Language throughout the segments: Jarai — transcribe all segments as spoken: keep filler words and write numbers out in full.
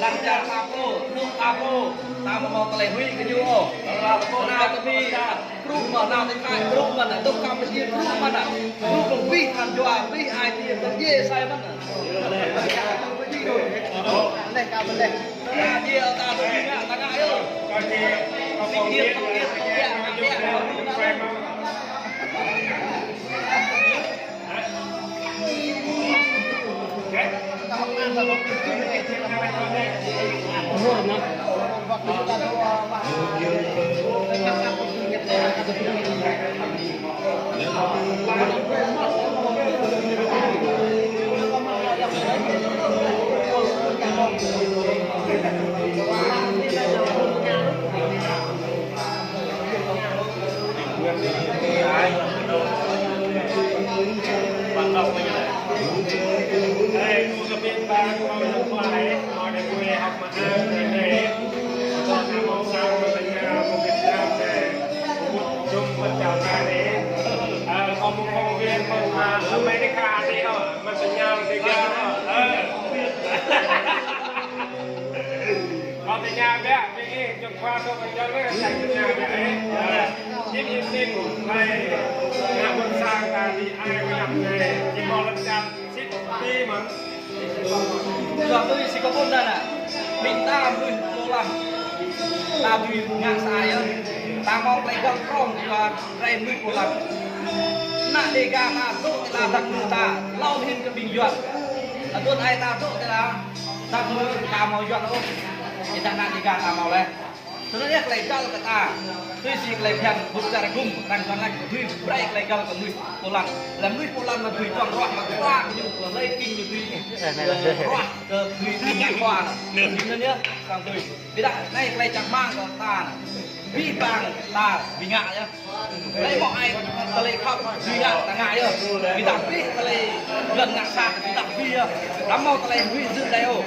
Lăng čar ta pô, hơnŭk ta pô, ta mơ̆ hmâo tơlơi huĭ kơ ñu ôh. Nao tơ Mi, kru mơ̆n, nao tơ Thái, kru mơ̆n, dŏ Campuchia, kru mơ̆n. Kru kơ abih than jua, abih ai tiê, tơm djai sai mơ̆n. Leh ka leh. Ta djai ta tơ Mi ngă, ta ngă yơh. Tơm djai, tơm djai, tơm djai, tơm djai, tơm djai. Kâo tơña biă, ƀing ih jơ̆ng khua kâo kơ jơ̆ng ih, tơña biă ih. Jim im nin, hlơi ngă ƀôn sang ta ƀu ai ƀu yap anai, jim mơ̆ lŏn čar sĭt ti mơ̆n. Yua tui si kâo ƀuh anŭn, ƀing ta mơnuih pô lăm, ta ƀu ngă sa ai yơh, ta mơ̆ tơlơi găl prŏng yua rai mơnuih pô lăm. Ană Dega ta dŏ tơlơi dăp mơnuih ta, hlâo hĭn kơ ƀing Yuan. Adŭn ai ta dŏ tơlơi dăp mơnuih ta mơ̆ Yuan ôh. Ih ta ană Dega ta mơ̆ leh. Tui anŭn yơh tơlơi găl kơ ta. Tui si tơlơi phiăn ƀut čar gum, arăng Yuan laĭ tui brơi tơlơi găl kơ mơnuih pô lăm. Lăm mơnuih pô lăm mơ̆ tui čong ruah mơ̆ khua kơ ñu, kơ lơi king ñu tui. Ruah kơ tui king ngă khua. Tui anŭn yơh, arăng tui. Ƀiădah anai tơlơi čang rơmang kơ ta anai. Abih bang ta ƀu ngă yơh. Tơlơi mơ̆ ai tơlơi khăp ƀu ngă ta ngă yơh. Ƀiădah abih tơlơi Yuan ngă sat ƀiădah abih yơh. Lăm mơ̆ tơlơi huĭ dưn đơi ôh.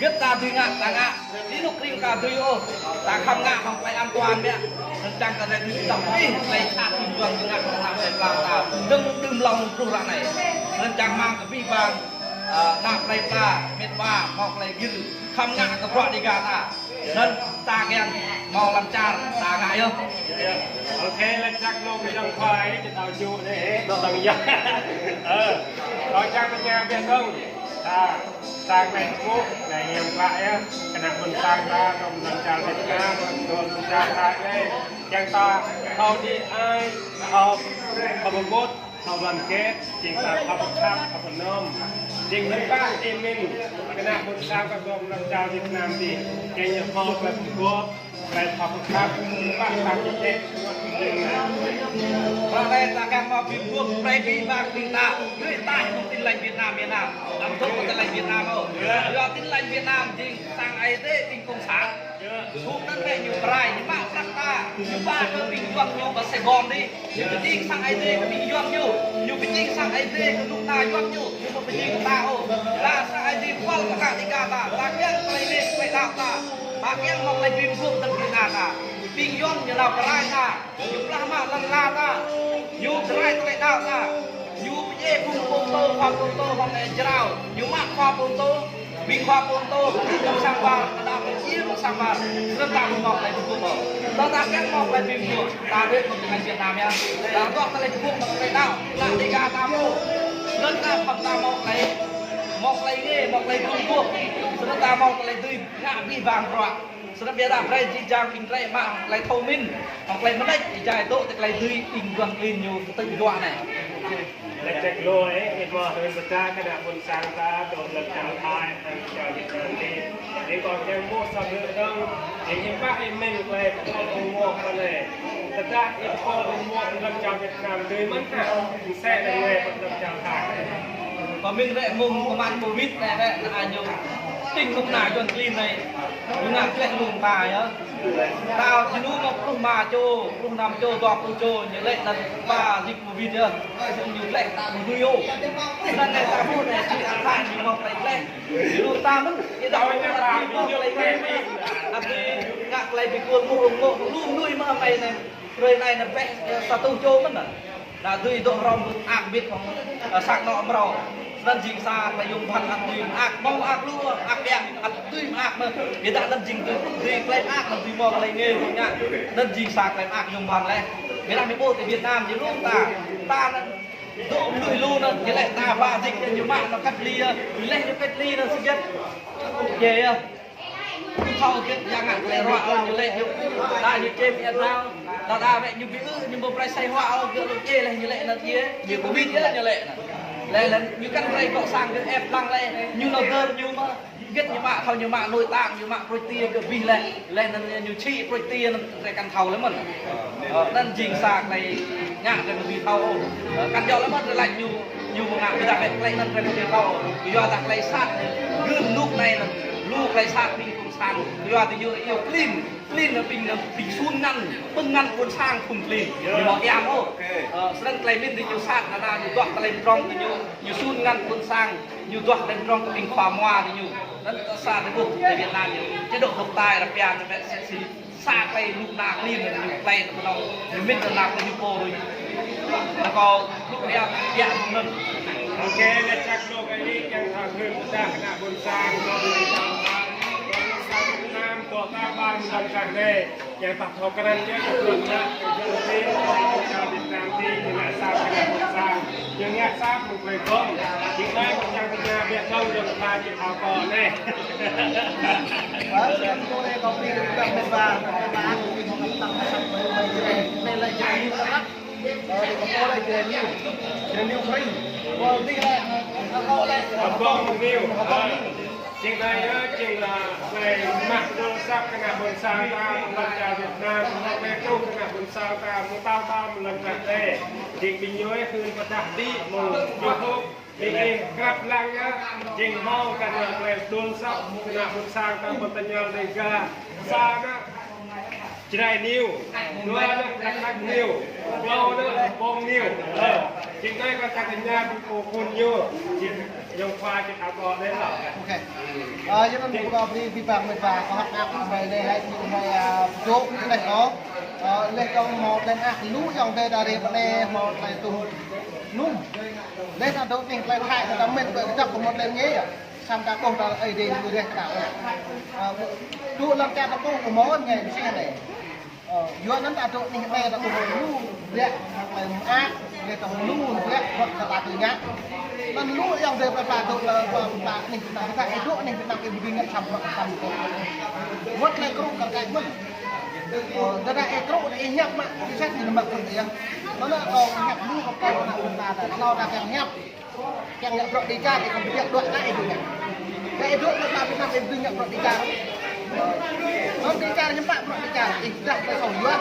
Gĕt ta dưi ngă ta ngă. Ti anŭn kring ta dưi ôh. Ta khăm ngă hăng tơlơi an toàn biă. Anŭn čang ta dưi ƀiădah abih tơlơi sat Yuan ngă ta tơlơi pla ta. Đơ̆ng đưm lŏng truh ră anai. Anŭn čang rơmang kơ abih bang, ơ, ană plei pla, met wa, mơ̆ tơlơi gir. Khăm ngă kơ bruă Dega ta. Anŭn ta kiăng mơ̆ lăm čar ta ngă yơh. Ôkê, lăng čar nong kơ jơ̆ng khua ih, či tao ču anai, ih, nong tơ̆ng yơh. Ơ, kâo čang tơña biă dơ̆ng. Ta, ta kơ ƀuh, anai hiam klă yơh. Kơ ană ƀôn sang ta, nong lăm čar Việt Nam, nong lăm čar ta anai. Kiăng ta, thâo đĭ ai, thâo pơƀut. Thâo đoàn kết, jing ta khăp khăp, khăp pơnom. Jing hiư̆m pă, ih min, kơ ană ƀôn sang kơ gum lăm čar Việt Nam dih. Kiăng ñu hmâo tơlơi pơgop, tơlơi khăp khăp, hiư̆m pă ta kơ jĕ. Ră anai ta kiăng mơ̆ pơgop, brơi abih bang ƀing ta, đuaĭ ataih mơ̆ng Tin Lành Việt Nam, Việt Nam. Đăm dŏ kơ Tin Lành Việt Nam ôh. Yua Tin Lành Việt Nam, jing sang Ơi Adai, ƀing cộng sản. Gum anŭn lĕ ñu pơrai, ñu mă prăk ta, ñu ba kơ ƀing Yuan ñu pơ Sài Gòn dih. Ñu pơjing sang Ơi Adai kơ ƀing Yuan ñu. Ñu pơjing sang Ơi Adai kơ anŭn ta Yuan ñu. Ñu ƀu pơjing kơ ta ôh. Ta sang Ơi Adai kual kơ ană Dega ta. Ta kiăng tơlơi lĕ tơlơi đaŏ ta. Ta kiăng mơ̆ tơlơi bim gum dơ̆ng kơ ană ta. Ƀing Yuan ñu nao pơrai ta. Ñu pơblah mă lŏn ala ta. Ñu pơrai tơlơi đaŏ ta. Ñu Ê, phung pô tô, khua pô tô, hŏng ê jrao. Ñu mă khua pô tô, ƀing khua pô tô, ƀing sang ƀar, kơ đa ƀing ih ƀing sang ƀar. Srơ̆n ta ƀu mâo tơlơi ƀu ƀuh ôh. Tơdah ta kiăng mâo tơlơi ƀu ƀuh, ta ƀuh mơ̆ng tơlơi Việt Nam yơh. Ta dŏ tơlơi ƀu ƀuh, mâo tơlơi đaŏ, ta đi gah ta mâo. Srơ̆n ta khŏm ta mâo tơlơi, mâo tơlơi ngê, mâo tơlơi ƀu ƀuh. Srơ̆n ta mâo tơlơi dưi ngă abih bang bruă. Srơ̆n biă dah brơi jih jang ƀing drơi mă tơlơi thâo mĭn, tơlơi mơneč, ih jai dŏ tơlơi dưi ƀing guan klin ñu tơtư̆ juă anai. Lĕ ček lô, ơ, ih mơ̆ hơ̆n pơdah kơ ană ƀôn sang ta, dŏ lăm čar Thái, lăm čar Việt Nam anai. Ih kơ kiăng mơ̆ sa hrơi dơ̆ng, ih hiư̆m pă ih mĭn tơlơi pơtô ƀu mơ̆ pơ anai. Tơdah ih pơtô ƀu mơ̆ lăm čar Việt Nam, dưi mơ̆n hă, mơsĕ lĕ anai pơ lăm čar Thái. Pơmĭn rĕ mơ̆ng kơman Covid anai rĕ, ană ñu ƀing lŏm ană guan klin anai, ñu ngă gleh lŏm ta yơh. Ta jơnum mă pluh rơma čô, pluh năm čô, dua pluh čô, ñu lĕ anŭn ba dịch Covid yơh. Ñu gleh ta ƀu dưi ôh. Anŭn anai ta ƀuh anai, či aka ñu mă tơlơi gleh. Lu ta mơ̆n, ñu đaŏ ñu ƀu mă tơlơi gleh. Abih ngă tơlơi ƀu kơl mơ̆, mơ̆, lu mơnuih mă amai anai. Hrơi anai anŭn ƀĕ, ơ, sa rơtuh čô mơ̆n anŭn. Anŭn dưi dŏ hrŏm ƀing ƀit hŏng, ơ, sang anŏ mrâo. Anŭn jing sa tơlơi yôm bhăn ăt dưi mơak, mâo mơak lu, mơak ƀiă, ăt dưi mơak mơ̆n. Biă dah anŭn jing dưi, dưi tơlơi mơak, anŭn dưi mâo tơlơi ngê, ngă. Anŭn jing sa tơlơi mơak yôm bhăn lĕ. Biă dah mơ̆ ƀuh tơ Việt Nam, jing lu ta, ta anŭn dŏ mơnuih lu anŭn, jing lĕ ta ba dịch, ñu mă anŭn cách ly, ñu lĕ ñu cách ly anŭn sĭt. Ôkê yơh. Thâo gĕt yang ngă tơlơi ruă ôh, ñu lĕ ñu, đa ñu čem ia tao, đa đa wĕ ñu ƀu ư, ñu ƀu brơi sai hua ôh, gơ̆ lŏ djai lĕ ñu lĕ anŭn djai, ñu Covid yơh ñu lĕ anŭn. Lĕ lĕ ñu kăn brơi gŏ sang gơ̆ ĕp lăng lĕ, ñu nao dơr ñu mơ̆, gĕt ñu mă, thâo ñu mă nội tạng, ñu mă prôč tiê gơ̆ abih lĕ, lĕ anŭn ñu čih prôč tiê anŭn drơi kăn thâo lĕ mơ̆n. Ơ, anŭn jing sa tơlơi ngă drơi ƀu thâo ôh. Ơ, kăn djŏ lĕ mơ̆n drơi laĭ ñu, ñu mơ̆ ngă biă dah wĕ tơlơi anŭn drơi ƀu thâo. Yua dah tơlơi sat, gơ̆ rơnŭk anai anŭn, lu tơlơi sat ƀing sang, yua dah ñu iâu klin, klin anŭn ƀing anŭn, ƀing sun ngăn, ƀing ngăn ƀôn sang phung klin. Ñu mơ̆ iâu ôh. Ơ, srơ̆n tơlơi mĭn dah ñu sat, anŭn ñu dŏ tơlơi mdrŏng dah ñu, ñu sun ngăn ƀôn sang, ñu dŏ tơlơi mdrŏng kơ ƀing khua mua dah ñu. Anŭn sa tơƀuh tơ Việt Nam ñu, chế độ độc tài ră anai anŭn wĕ sĕ sĭt. Sa tơlơi lu ană klin anŭn, ñu tơlơi anŭn pơnong, ñu mĭn anŭn ană klin ñu pô rui. Anŭn kâo lu ia, ia anŭn. Ôkê, lĕ čak lu kơ ih kiăng thâo hơ̆n pơdah kơ ană ƀôn sang, dŏ lăm čar Thái, dŏ lăm čar Việt Nam, dŏ ta ƀar mơ̆ng lăm čar anai. Kiăng thâo krăn yơh, kơ lu ană, kơ lu ană, dŏ lăm čar Việt Nam anai, ñu ngă sat kơ ană ƀôn sang, ñu ngă sat mơ̆ng tơlơi gơ̆ng. Jing anai kâo kiăng tơña biă dơ̆ng, dơ̆ng ta či thâo kơ anai. Ơ, srăng kơ anai kâo pi kơ ƀing mĕt wa, mĕt wa, kâo pi kơ ƀing mĕt wa, mĕt wa, mĕt wa, mĕt wa, Ơ, kâo pô lĕ Jrai News. Jrai News free. Kâo dih lĕ, ơ, kâo lĕ Hơbông News. Hơbông News. Jing anai yơh, jing lĕ, lĕ mă dŏ sat kơ ană ƀôn sang ta, lăm čar Việt Nam, lĕ truh kơ ană ƀôn sang ta, mơ̆ng tơl tơl mơ̆ng lăm čar anai. Jing ƀing ñu hơ̆n pơdah đĭ mơ̆ng YouTube. Ƀing ih krăp lăng yơh, jing hmâo kơ ană tơlơi dŏ sat kơ ană ƀôn sang ta, pơtơñal Dega. Sa ană Jrai News, dua ană Đắk Lắk News, klâo ană Hơbông News. Ơ, jing anai kâo kiăng tơña ƀing pô phun ñu, jing yŏng khua či thâo kơ anai lĕ. Ôkê. Ơ, yua anŭn kâo pi, pi bang mĕt wa, kâo hăp ngă ƀơi anai hai, hai, ơ, pơdŏ anai ôh. Ơ, lĕ kâo hmâo tơlơi mơak lu yŏng tơ ta rê pơ anai hmâo tơlơi tuh num. Lĕ ta dŏ anih tơlơi Thái ta mĭn ƀơi kơčŏk kơ hmâo tơlơi ngê yơh. Samơ̆ ta ƀuh ta Ơi Adai ñu reh kơ ta. Ơ, dŏ lăm čar ta ƀuh kơ hmâo ngê mơsih anai. Ơ, yua anŭn ta dŏ anih anai ta ƀuh lu ƀiă tơlơi mơak, lĕ ta ƀuh lu ƀiă bruă kơ ta tui ngă. Anŭn lu yŏng tơ pơ pla dŏ lĕ pơ pla anih ta, ta ih dŏ anih Việt Nam ih ƀu dưi ngă samơ̆ bruă kơ ta. Wơ̆t tơlơi krŭ kar kaĭ mơ̆n. Ơ, tơdah ih krŭ, ih hiăp mă, ih sat ih nao mă krŭ yơh. Anŭn kâo hiăp lu kơ pô ană ta, ta, ta kiăng hiăp. Kiăng ngă bruă dêh čar, ih kơ ƀu dưi ngă bruă anai ih dưi ngă. Lĕ ih dŏ lăm čar Việt Nam, ih ƀu dưi ngă bruă dêh čar. Bruă dêh čar hiư̆m pă bruă dêh čar, ih dah tơlơi soh yuan.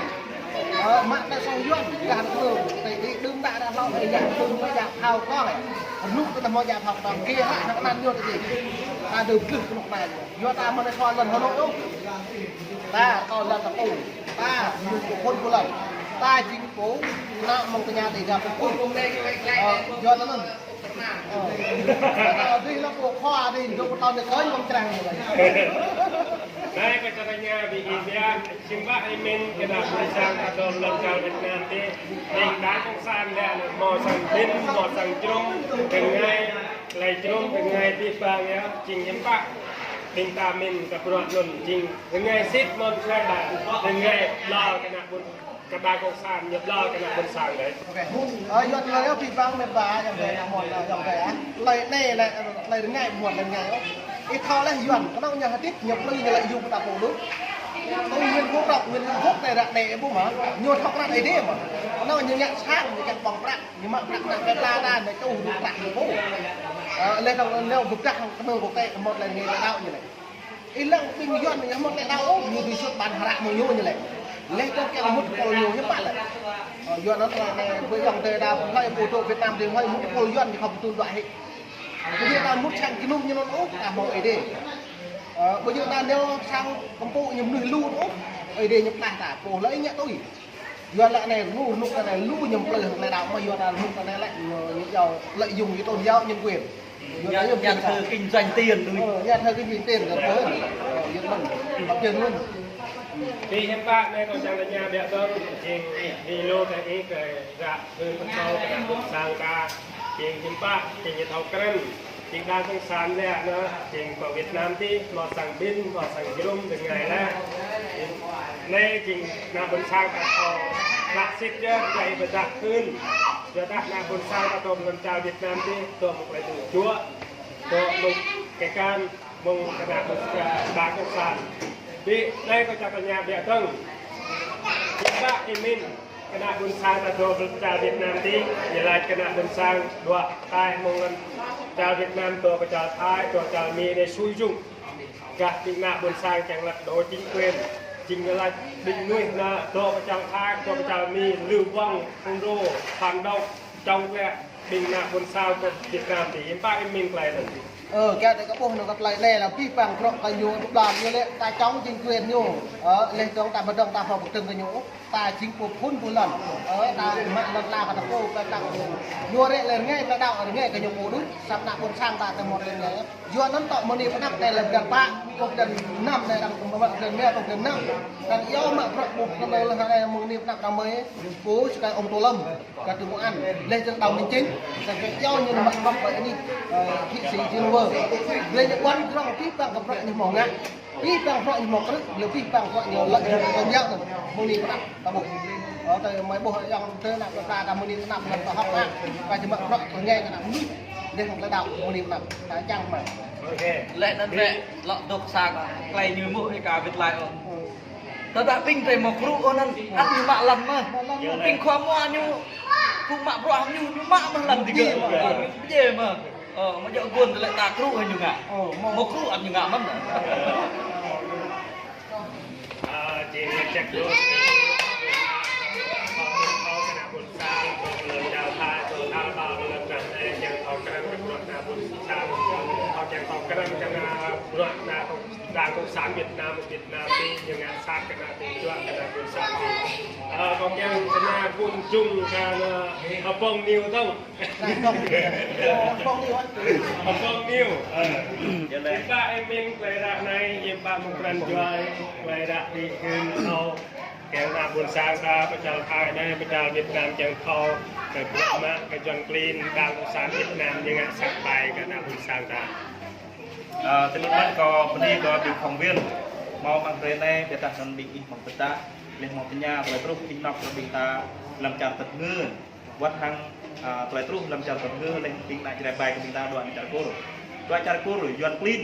Ơ, mă tơlơi soh yuan, dah tơlơi, tơlơi đưm đă dah hlâo, ih ngă đưm đă dah hlâo kơ. Rơnŭk tơdah hmâo djă hlâo kơ, kơ hă, ană anăn ñu tơdơi. Ta dơ̆ng glưh kơnuk kơna ñu. Yua ta mơ̆ anai thâo lŏn Hà Nội ôh. Ta thâo lŏn ta pô. Ta, ñu pô phun pô lŏn. Ta jing pô, ană mơ̆ng tơña Dega pô phun. Ơ, yua anŭn. Ơ, dih lăm pô khua dih, dŏ pơtao anai kơ ñu mơ̆ng črang ñu lĕ. Anai kơ čar Tây Nguyên ƀing ih ƀiă, hiư̆m pă ih mĭn kơ ană ƀôn sang ta dŏ lŏn čar Việt Nam tih, ƀing đảng cộng sản lĕ, hmâo sang ƀing, hmâo sang jrŭm, rơngai, tơlơi jrŭm, rơngai abih bang yơh, jing hiư̆m pă ƀing ta mĭn kơ bruă anŭn, jing rơngai sĭt mơ̆n, rơngai, rơngai ƀlŏr kơ ană ƀôn Kơ đảng cộng sản ñu ƀlŏr kơ ană ƀôn sang đơi. Ơ, Yuan lơi ơ, abih bang mơ̆n ƀă, Yuan đơi, mơ̆n, Yuan đơi, ah. Lơi anai, lơi, lơi rơngai, mơ̆n lơi rơngai, ơ. Ih thâo lĕ Yuan, kơnơ̆ng ñu hơdip, ñu plư, ñu lĕ yua pơtă pô đuč. Tui Nguyễn Phú Trọng, Nguyễn Phú Quốc đơi ră anai ƀu mơ̆n, ñu thâo krăn Ơi Adai mơ̆n. Kơnơ̆ng ñu ngă sang, ñu ngă ƀơ̆ng prăk, ñu mă prăk ană plơi pla ta, ñu čuh đuč prăk ñu pô. Ơ, lĕ tơ̆ng, lĕ gơ̆p dah, kơnơ̆ng quốc tế, mơ̆n lơi rơngai lơi đăo ñu lĕ. Ih lăng ƀing Yuan ñu hmâo tơlơi đăo ôh, ñu tui sut ƀan hră mơ̆ng ñu ñu lĕ. Leh tơ̆ng kiăng mŭt kơ ñu hiư̆m pă lĕ. Ơ, Yuan anŭn tơlơi anai, ƀơi ayŏng adơi ta hlơi pô dŏ Việt Nam tih hlơi mŭt kơ Yuan ñu khŏm tui dua hĭ. Ƀu djơ̆ ta mŭt sang kơnŭm ñu anŭn ôh, ta hmâo Ơi Adai. Ơ, ƀu djơ̆ ta nao sang kơmpŭ ñu mơnuih lu ôh, Ơi Adai ñu pơklaih ta, pô hlơi ngă tui. Yuan lĕ anai, lu, lu anai, lu ñu plư hăng tơlơi đăo mơ̆n, Yuan anai, lu anai lĕ, ñu, ñu iâu lợi dụng cái tôn giáo nhân quyền. Yuan anai, ñu nhà thờ kinh doanh tiền đuč. Ơ, nhà thờ kinh doanh tiền, kơ pô. Ơ, Yuan mơ̆n, hợp quyền luôn. Ƀing hiư̆m pă anai kâo čang tơña ƀiă dơ̆ng, jing, ih lu kơ ih kơ ră, kơ pơtô kơ ană ƀôn sang ta, jing hiư̆m pă, jing ñu thâo krăn. Jing đảng cộng sản lĕ anai, jing pơ Việt Nam tih, hmâo sang ƀing, hmâo sang jrŭm, rơngai lĕ. Anai jing ană ƀôn sang ta thâo, ră sĭt yơh, ră ih pơtă hưn. Yua dah ană ƀôn sang ta dŏ lŏn čar Việt Nam tih, dŏ mơ̆ng tơlơi tŭ juă, dŏ mơ̆ng kơkan, mơ̆ng kơ ană ƀôn sang, đảng cộng sản. Ƀing anai kâo čang tơña ƀiă dơ̆ng. Hiư̆m pă ih mĭn, kơ ană ƀôn sang ta dŏ lŏn čar Việt Nam tih, ñu laĭ kơ ană ƀôn sang dŏ Thái mơ̆ng lŏn čar Việt Nam dŏ kơ čar Thái, dŏ čar Mi anai sui jung. Gah ƀing ană ƀôn sang kiăng lăt đổ chính quyền. Jing ñu laĭ ƀing mơnuih anai dŏ kơ čar Thái, dŏ kơ čar Mi, lưu vong, phun rô, phản động, chống lại ƀing ană ƀôn sang kơ Việt Nam tih. Hiư̆m pă ih mĭn tơlơi anŭn? Ơ, kiăng đơi kơ ƀuh anŭn kơ tơlơi anai lĕ abih bang bruă kơ ñu, ƀu đăo ñu lĕ ta chống chính quyền ñu. Ơ, leh dơ̆ng ta ƀu dơ̆ng ta hmâo pơkơdơ̆ng kơ ñu. Ta jing pô phun pô lŏn. Ơ, ta mă lŏn ta kơ ta pô, kơ ta pô. Ñu rĕ lĕ rơngai, ta đăo rơngai kơ ñu pô đuč. Samơ̆ ană ƀôn sang ta tơ mơ̆n rĕ rơngai. Yua anŭn tŏ mơ̆ng anai pơ anăp anai lĕ blan pă, kơ blan năm anai, đang mă blan rơma, kơ blan năm. Đang iâu mă bruă ƀuh kơ anai lĕ anai mơ̆ng anai pơ anăp đang mơi. Pô sơkai ông Tô Lâm. Kơ tơmŭ an, leh dơ̆ng đăo minh chính, sang kơ iâu ñu mă mă pơ anai, ơ, kỹ sĩ Jin Wơ. Leh ñu ƀuăn drŏng abih bang kơ bruă ñu hmâo ngă, abih bang bruă ñu hmâo krư̆, leh abih bang bruă ñu lăi ñu kơ yua anŭn, mơ̆ng anai pơ anăp ta ƀuh. Ơ, tơlơi mơi ƀuh ayŏng adơi ană plơi pla ta mơ̆ng anai pơ anăp anŭn ta hơ̆k mơak, ta či mă bruă kơ rơngai kơ ană mơnuih, leh hăng tơlơi đăo mơ̆ng anai pơ anăp, ta čang mơ̆n. Ôkê. Leh anŭn lĕ, lŏ dŏ sang, tơlơi ñu mơ̆ ih ka wĭt laĭ ôh. Tơdah ƀing drơi hmâo krư̆ ôh anŭn, ăt ñu mă lăm mơ̆n. Ƀing khua mua ñu, phung mă bruă ñu, ñu mă mơ̆n lăm digơ̆. Ñu pơdjai mơ̆n. Ơ, mă djơ̆ guôn tơlơi ta krư̆ hă ñu ngă. Hmâo krư̆ ăt ñu ngă mơ̆n. Ơ, jing ngă ček lu. Kơ ană ƀôn sang, kơ lŏn čar Thái, kơ Thái, kơ lŏn čar Thái, kiăng thâo krăn kơ bruă ană ƀôn sang, kiăng thâo krăn kơ bruă ană đảng cộng sản Việt Nam, Việt Nam tih, ñu ngă sat kơ ană tơjuă, kơ ană ƀôn sang tih. Ơ, kâo kiăng tơña ƀun jung kơ ană, ơ, Hbông News dơ̆ng. Hbông News, ơ. Hbông News, ơ. Hiư̆m pă ih mĭn tơlơi ră anai, hiư̆m pă mơ̆ng pran jua, tơlơi ră tih hưn ôh. Kiăng ană ƀôn sang ta, pơ čar Thái anai, pơ čar Việt Nam kiăng thâo, kơ bruă mă, kơ Yuan klin, đảng cộng sản Việt Nam, ñu ngă sat ƀai kơ ană ƀôn sang ta. Ơ, tơlơi anŭn kâo bơni kơ ƀing phóng viên, hmâo amăng hrơi anai, biă dah anŭn ƀing ih hmâo pơtă, leh hmâo tơña, tơlơi truh ih năp kơ ƀing ta lăm čar tơdngư. Wơ̆t hăng, ơ, tơlơi truh lăm čar tơdngư, leh ƀing ană Jrai ƀai kơ ƀing ta dŏ amăng čar Kur. Dŏ čar Kur, Yuan klin,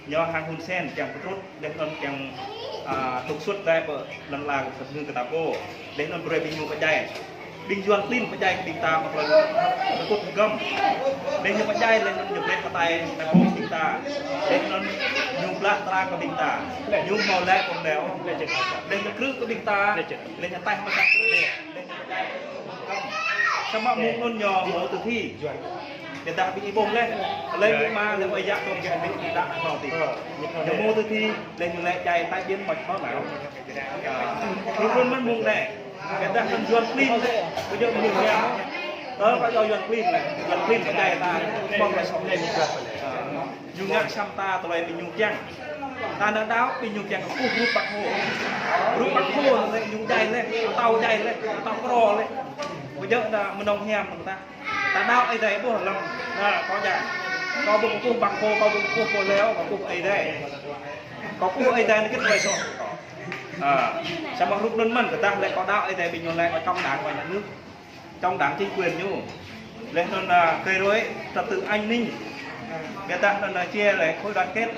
ñu hăng Hun Sen, kiăng pơtrut, leh anŭn kiăng, ơ, trục xuất rai pơ lŏn ala tơdngư kơ ta pô. Leh anŭn brơi ƀing ñu pơdjai. Ƀing Yuan klin pơdjai kơ ƀing ta mă tơlơi rơkut hơgŏm. Leh ñu pơdjai, leh anŭn ñu brơi pơtai ta pô ƀing ta. Leh anŭn ñu blah tơlơi kơ ƀing ta. Ñu hmâo lĕ pơm đeo. Leh ñu krư̆ kơ ƀing ta. Leh ñu taih mă ta krư̆. Leh ñu pơdjai. Samơ̆ mơ̆ng anŭn ñu hmâo tử thi. Biă dah ƀing ih ƀuh leh. Leh mơ̆ng mă leh ơi yă tŏ gĕ ƀing ih đăo hmâo tih. Ñu hmâo tử thi, leh ñu lĕ djai tai ƀiên mă hmâo nao. Ơ, lu lu mơ̆n mơ̆ng anai. Kơ dah kơ Yuan klin, kơ Yuan klin lĕ. Tơ kơ Yuan klin lĕ. Yuan klin kơ djai ta, mơ̆ng lĕ sŏk lĕ ñu kơ. Ơ, ñu ngă samơ̆ ta tơlơi ƀing ñu kiăng. Ta nao đaŏ, ƀing ñu kiăng kơkuh rup Bác Hồ. Rup Bác Hồ lĕ ñu djai lĕ, atâo djai lĕ, atâo krô lĕ. Ƀu djơ̆ ta mơnơ̆ng hiam ta. Ta đaŏ Ơi Adai ƀuh lăng. Na, kâo djai. Kâo ƀu kơkuh Bác Hồ, kâo ƀu kơkuh pô leo, kâo kơkuh Ơi Adai. Kâo kơkuh Ơi Adai anai kơ tơlơi soh. A, samơ̆ rup anŭn mơ̆n kơ tah lĕ kâo đaŏ Ơi Adai ƀing ñu lĕ kâo chống Đảng và Nhà nước. Chống Đảng chính quyền ñu. Lĕ anŭn, a, gây rối trật tự an ninh. Ƀiădah anŭn, a, chia rẽ khối đoàn kết.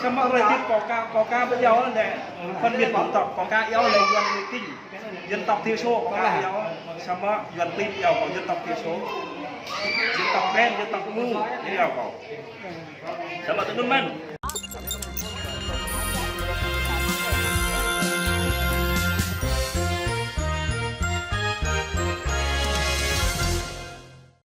Samơ̆ rơi tip kâo ka, kâo ka ƀu iâu lĕ phân biệt chủng tộc, kâo ka iâu lĕ Yuan người Kinh. Dân tộc thiểu số kâo ka iâu. Samơ̆ Yuan klin iâu kâo dân tộc thiểu số. Dân tộc đen, dân tộc ngu, iâu kâo. Samơ̆ tui anŭn mơ̆n.